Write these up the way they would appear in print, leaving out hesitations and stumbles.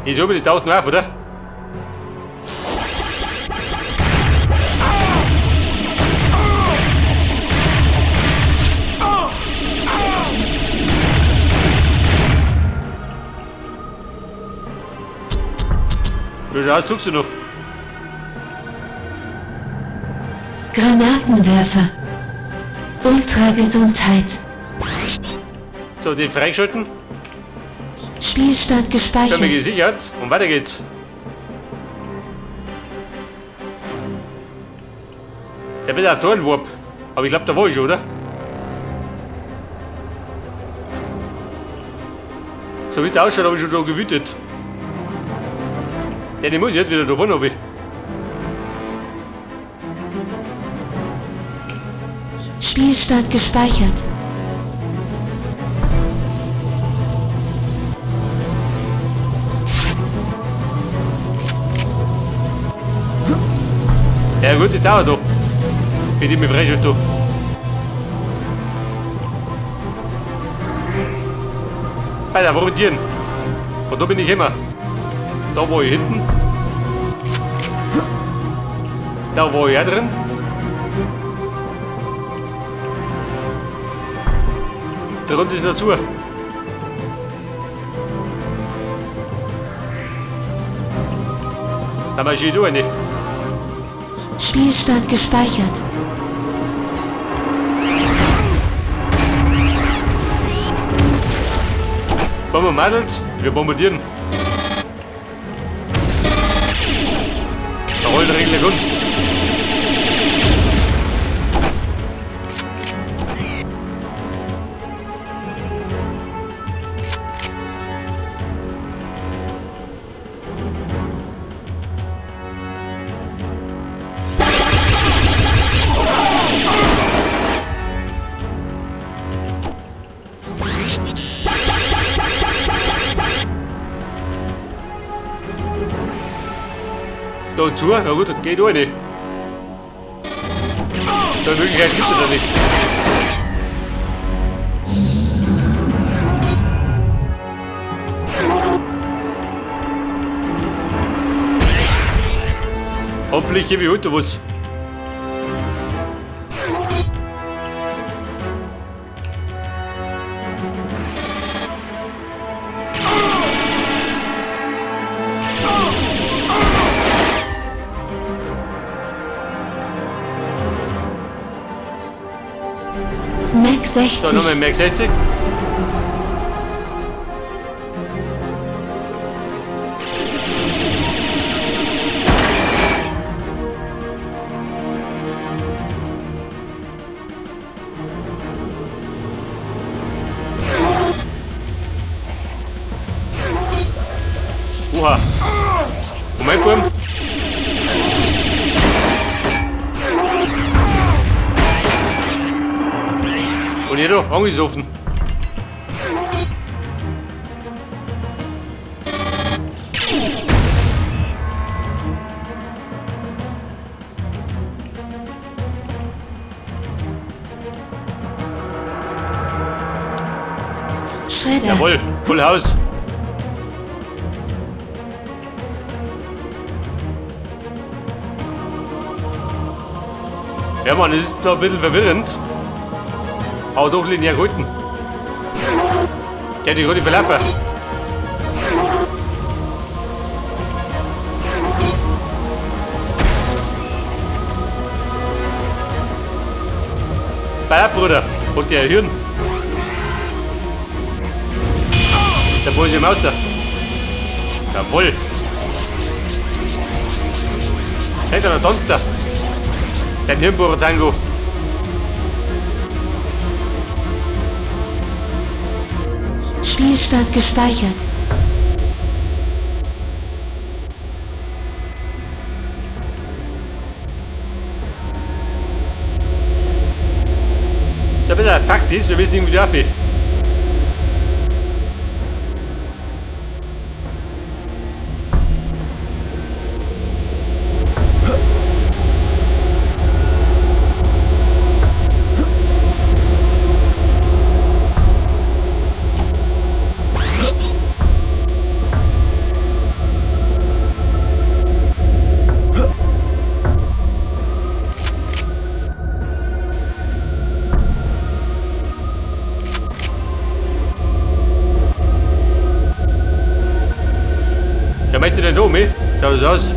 Ich hab das taucht noch auf, oder? Wie schaut zuckst du noch? Granatenwerfer. Ultragesundheit. So, den freigeschalten. Spielstand Schon gespeichert. mal gesichert. Und weiter geht's. Der wird ein Tornwurp. Aber ich glaube, da war ich, oder? So wie es ausschaut, habe ich schon da gewütet. Ja, den muss ich jetzt wieder da vorne runter. Spielstand gespeichert. Ja gut, das dauert doch. Bis ich mich freischalte. da. Weiter, wo rotieren? Von da bin ich immer. Da war ich hinten. Da war ich auch drin. Der Rund ist noch zu. Da marschiere ich da rein. Spielstand gespeichert. Bomber Madels, wir bombardieren. Der Rollenregel der Kunst. Da zu? Na gut, geht auch nicht. Da in Wirklichkeit gibt's ja da nicht. Hoffentlich hier wie heute was. Mac 60. Da nochmal Mac 60. Oha. Moment, Burm. Und hier doch, angesoffen. Schredder. Jawohl, Full House. Ja Mann, das ist da ein bisschen verwirrend. Aber doch linear gehalten. Der hat die gerade verlaufen. Bei Bruder, hat der Hirn. Der Boy ist im Außer. Jawohl. Hey, da tanzt er. Der Hirnbohrer Tango. Spielstand gespeichert. Da bin Fakt ist, wir wissen irgendwie dafür. Möchte denn da mit? Schaut das aus?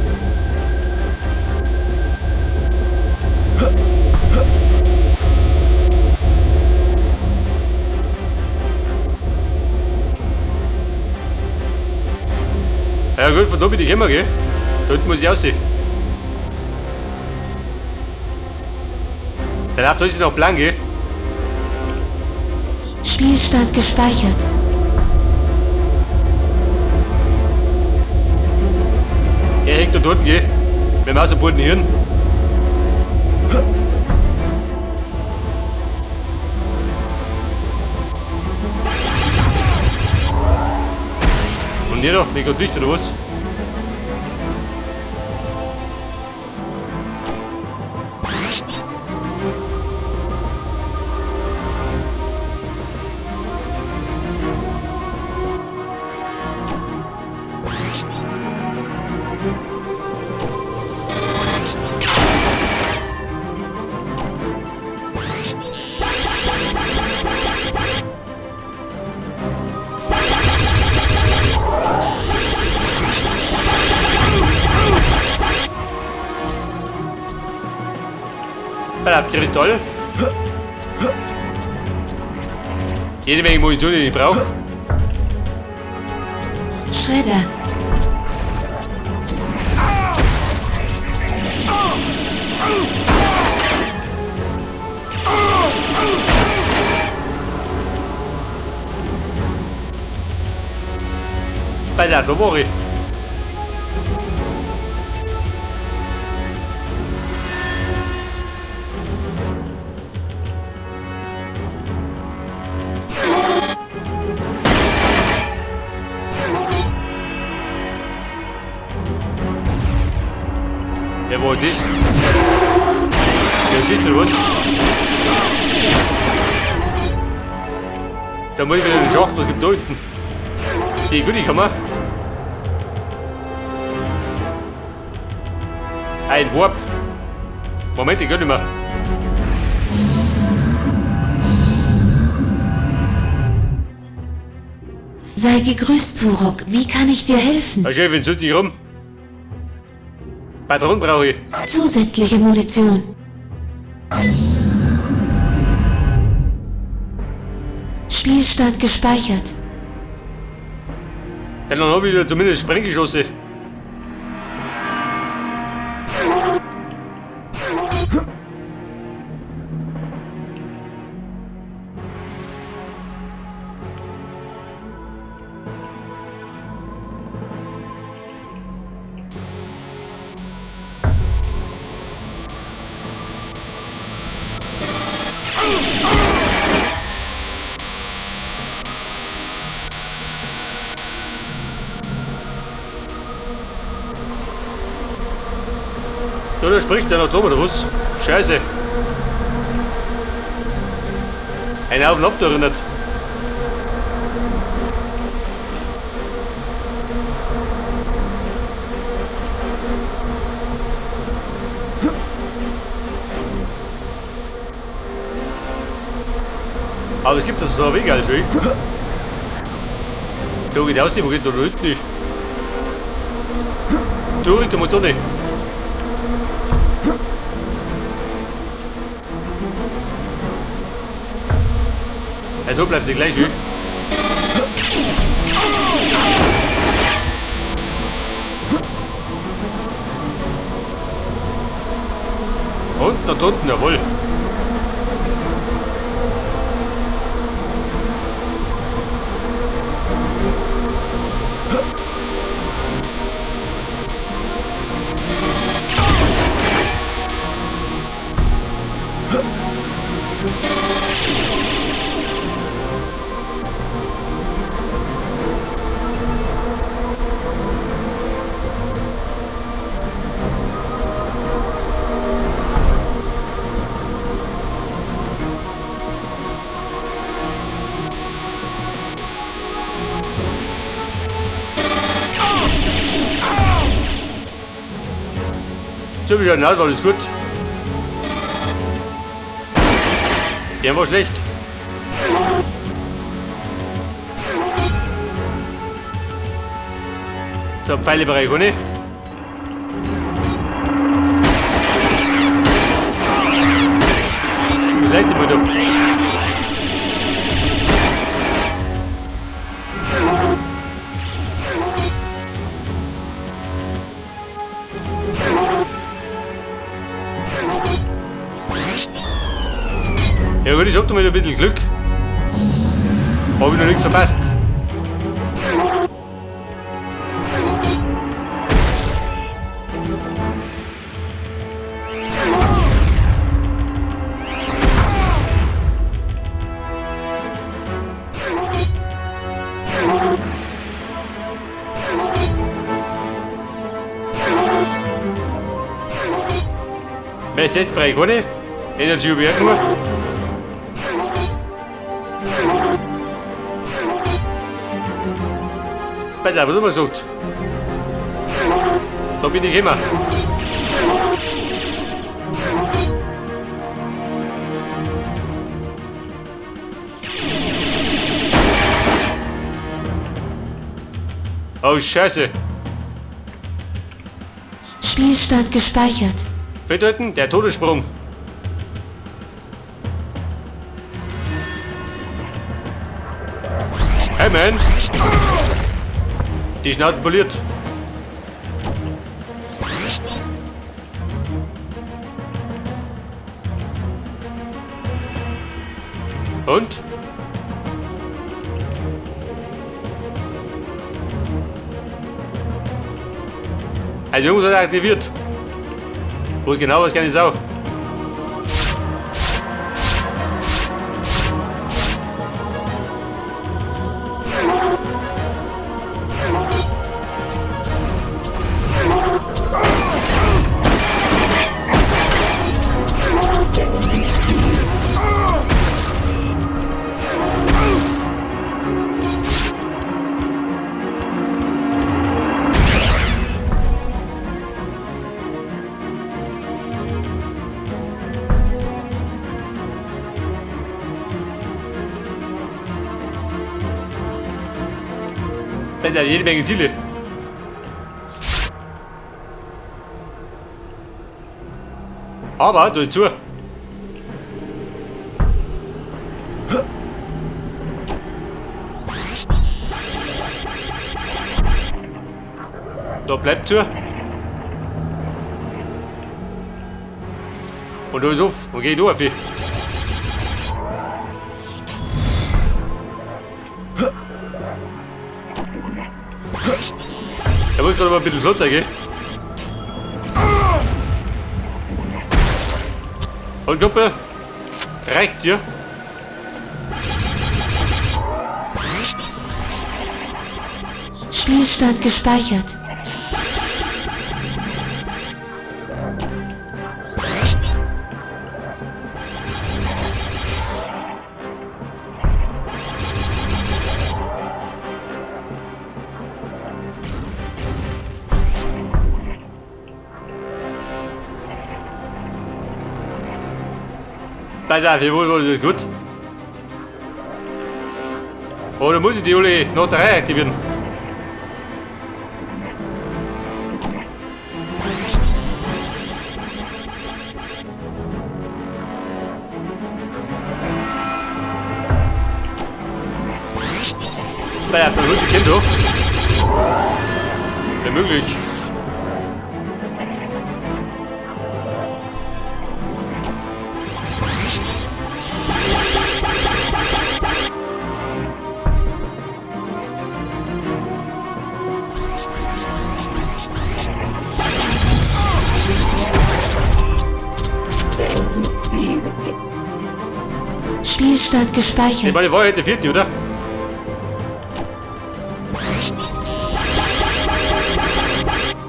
Ja gut, von da bin ich immer, gell? Da unten muss ich aussehen. Der läuft alles noch blank, gell? Spielstand gespeichert. Er hängt da unten, gell? Mit dem ausgebauten Hirn. Und hier noch, mega dicht oder was? Kristall. Jede Menge Munition, die ich brauche. Schredder. Pass auf, da war ich. Ja, wo ist das? Der sieht oder was? Da muss ich wieder in den Schacht, was gibt da unten? Die Goodie-Kammer. Ein Warp. Moment, ich gönn nicht mehr. Sei gegrüßt, Vurok. Wie kann ich dir helfen? Herr Chefin, sind dich rum. Patronen brauche ich. Zusätzliche Munition. Spielstand gespeichert. Dann habe ich wieder zumindest Sprenggeschosse. So, da spricht der noch drüber, oder was? Scheiße. Ein Auf und Ab da erinnert. Aber es gibt das so einen Weg, also. Da geht aus, wo geht da hinten nicht? Durch, da muss da nicht. Also bleibt sie gleich, wie? Und da unten, jawohl. So wie schon aus, alles gut. Der war schlecht. So, Pfeile Bereich, oder? Was leite mal da? Ja gut, ich hab da mal ein bisschen Glück. Hab ich noch nichts verpasst. Mehr ist jetzt Bereich, oder? Energy hab ich auch nur. Pass auf, was immer sagt. Da bin ich immer. Oh Scheiße. Spielstand gespeichert. Bedeuten, der Todessprung. Hey man. Die Schnauze poliert. Und? Also irgendwas hat aktiviert. Wo genau was keine Sau. Das ist ja jede Menge Ziele. Aber, da ist zu. Da bleibt zu. Und da ist auf. Und geh ich da auf. Er wollte gerade mal ein bisschen flotter, gell? Und Gruppe, reicht's hier? Spielstand gespeichert. Pass auf, hier wurde es gut. Oder muss ich die alle noch 3 aktivieren? Pass auf, dann holt die Kinder. Wäre möglich. Spielstand gespeichert. Ich meine, war heute vierte, oder?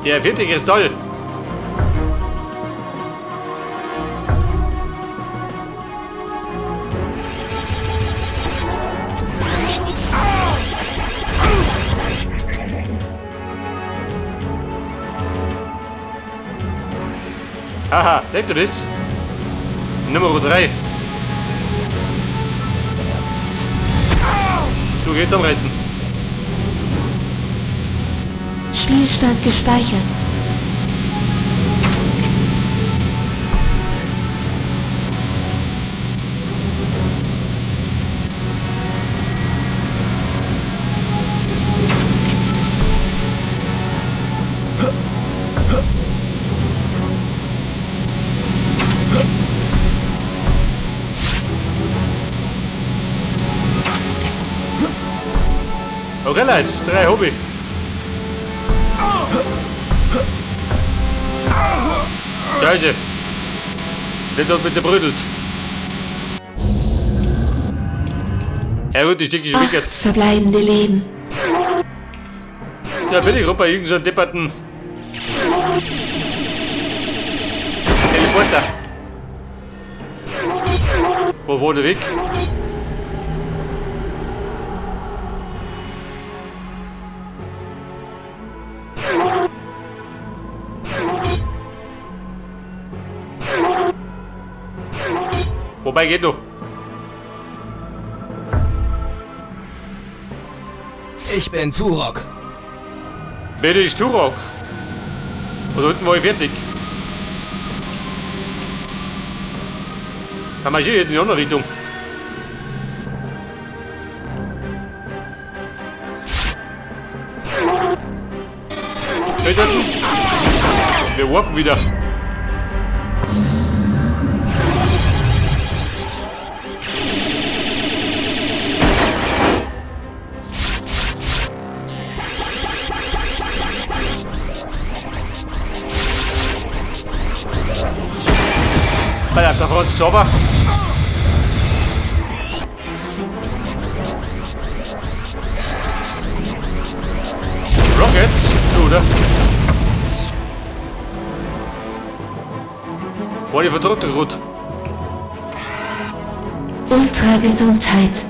Der vierte Kristall. Haha, seht ihr das? Nummer 3. Du gehst am Reißen. Spielstand gespeichert. Okay, Leute, 3 Hobby. Scheiße. Der hat bitte brüdelt. Ja gut, die stecke ich schon 8 weg. verbleibende Leben. Ja, bin ich gerade bei irgend so einem depperten Teleporter. Wo war der Weg? Wobei geht noch. Ich bin Turok. Bitte ist Turok. Und unten war ich fertig. Dann marschiere ich jetzt in die andere Richtung. Wir warpen wieder. Alter, der Franz Xaver. Rockets, du, oder? War die verdrückt, gut. Ultra-Gesundheit.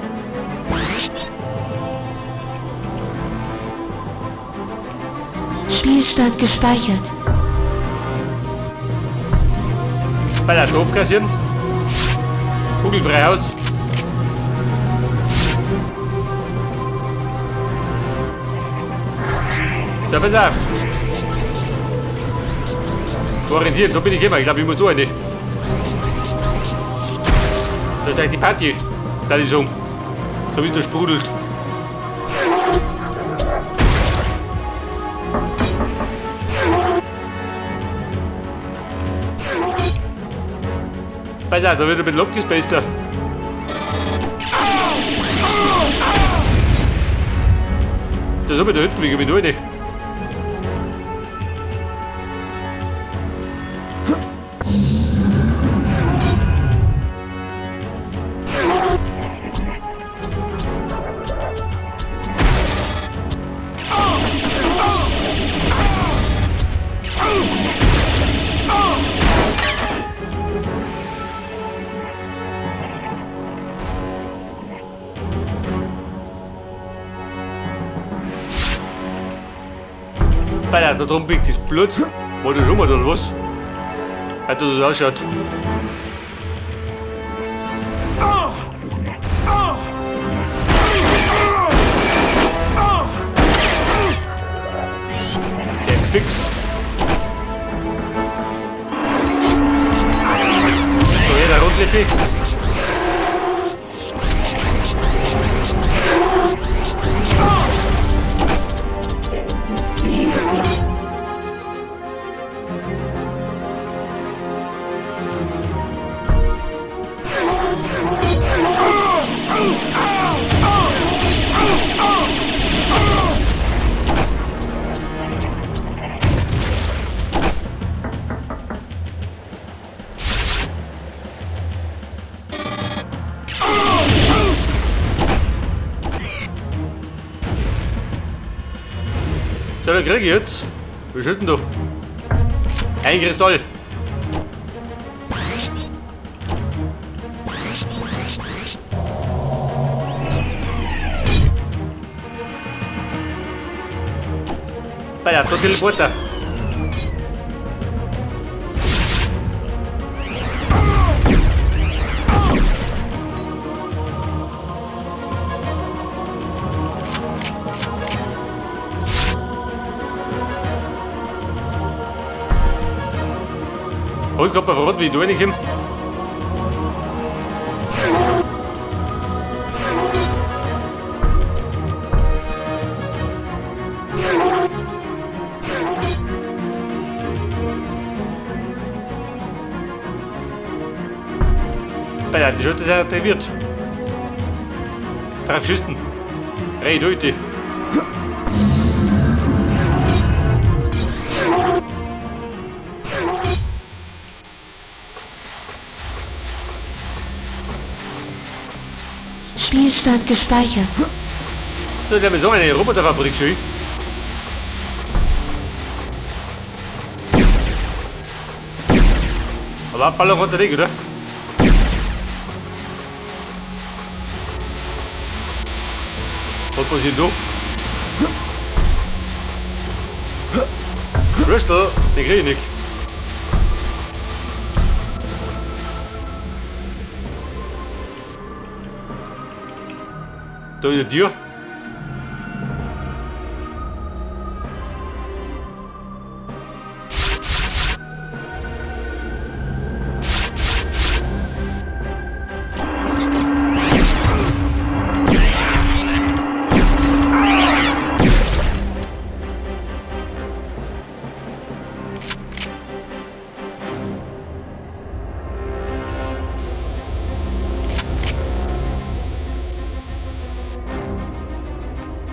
Spielstand gespeichert. Bei der Top kassieren. Kugelfrei aus. Ja, pass auf. Orientieren, da bin ich immer. Ich glaube, ich muss da rein. Da steigt die Party. Da ist um. So wie es da sprudelt. Pass auf, da wird ein bisschen abgespaced da. Das ist aber da hinten, wie komme ich da rein? Alter, da drum biegt das Blut. War das schon mal oder was? Hat das so ausschaut. Der Fix. So, hier der Rotlippe. So, da krieg ich jetzt. Wie schütten du? Ein Kristall. Vaya, da Teleporter. Heute kommt man verraten, wie ich da reinkomme. Alter, die Schulter ist ja aktiviert. Drei Schüssen. Hey, Leute. Spielstand gespeichert. Das ist ja so eine Roboterfabrik, schön. Aber Abballung hat der nicht, oder? Was passiert da? Crystal, den krieg ich nicht. Da ist ein Tier.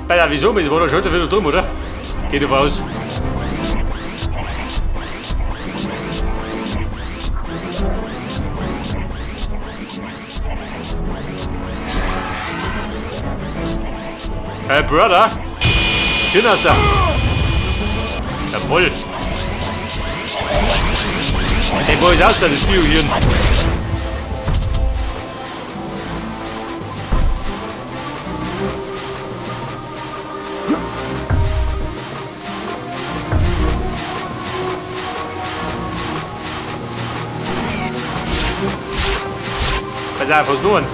Alter, wieso? Das war doch schon wieder drum, oder? Geht doch aus. Hey, Brother! Kindersa! Jawohl! Hey, wo ist das denn, das Bio-Hirn? Das ist einfach nur ein.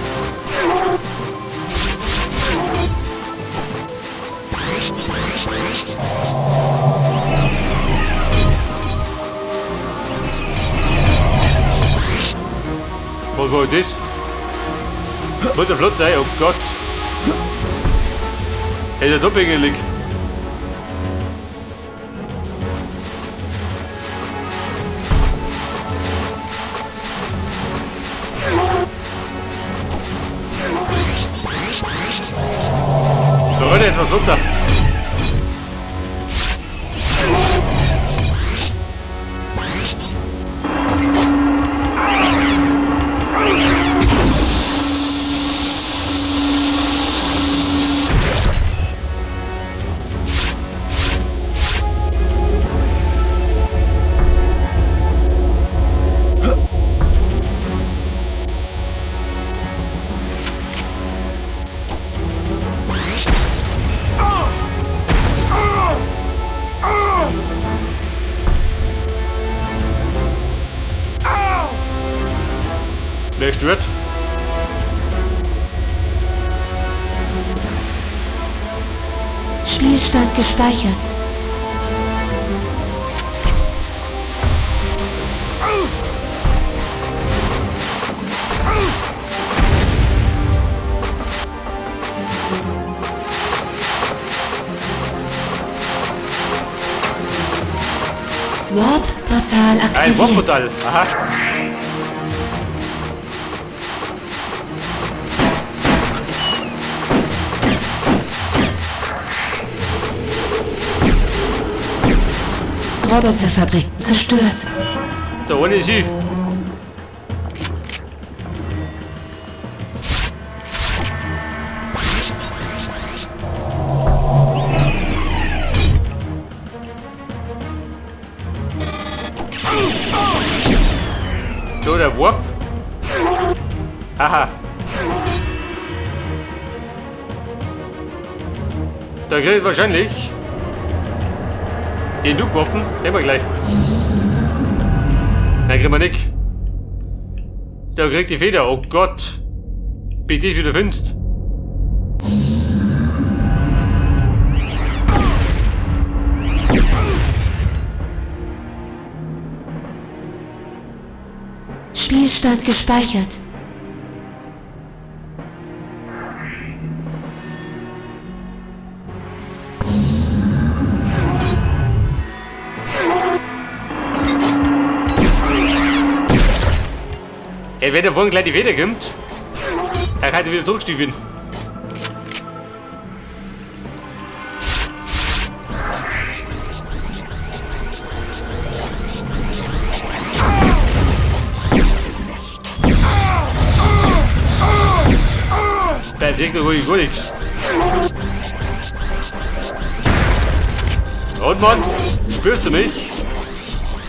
Was war das? Muss der flott sein, oh Gott. Hey, der doppelgängig. Da rennt etwas runter. Wer stört? Spielstand gespeichert. Warp-Portal Ein aktiviert. Warp-Portal. Aha. Roboterfabrik zerstört. Da ohne sie. So, der Warp. Aha. Da kriegt wahrscheinlich den Duckwaffen. Nehmen wir gleich. Nein, kriegen wir nicht. Der kriegt die Feder. Oh Gott. Bis du das wieder findest. Spielstand gespeichert. Ey, wenn der vorhin gleich die Feder kommt, dann kann ich wieder zurückstiefeln. Beim Segner ruhig gar nichts. Und Mann, spürst du mich?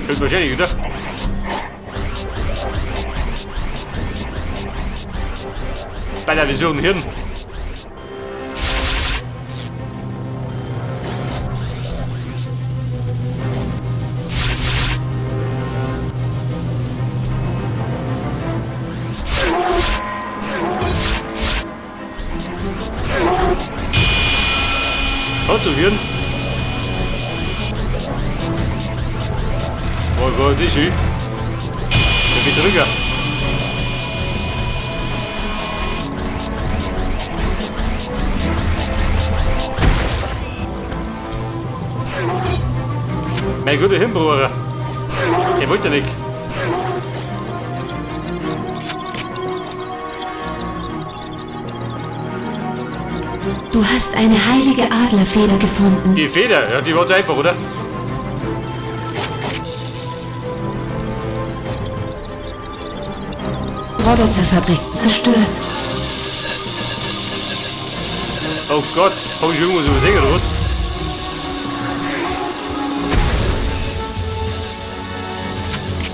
Höchstwahrscheinlich, oder? Bei der Vision Hirn. Kannst du hören? Oh Gott, ist schön. Der Betrüger. Mein guter Hirnbruder. Der wollte nicht. Du hast eine heilige Adlerfeder gefunden. Die Feder, ja, die war zu einfach, oder? Roboterfabrik zerstört. Oh Gott, hab ich irgendwas übersehen oder was?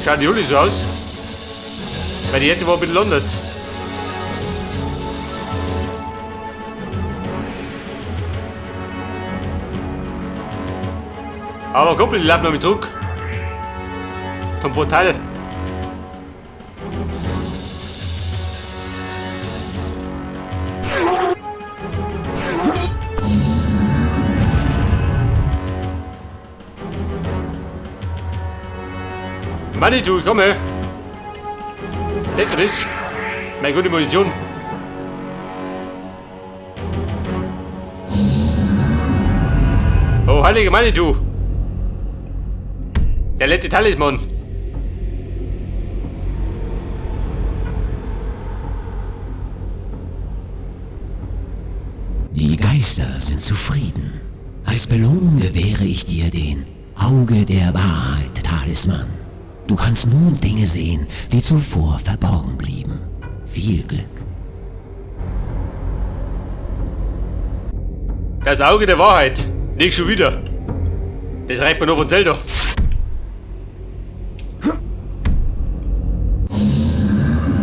Schaut die Juli so aus? Weil die hätte war ein bisschen anders. Aber Kumpel, die laufen noch mit zurück. Zum Portal. Manni, du, ich komme. Tetris. Meine gute Munition. Oh, heilige Manitou. Der letzte Talisman. Die Geister sind zufrieden. Als Belohnung gewähre ich dir den Auge der Wahrheit, Talisman. Du kannst nun Dinge sehen, die zuvor verborgen blieben. Viel Glück. Das Auge der Wahrheit. Nicht schon wieder. Das reicht mir nur von Zelda.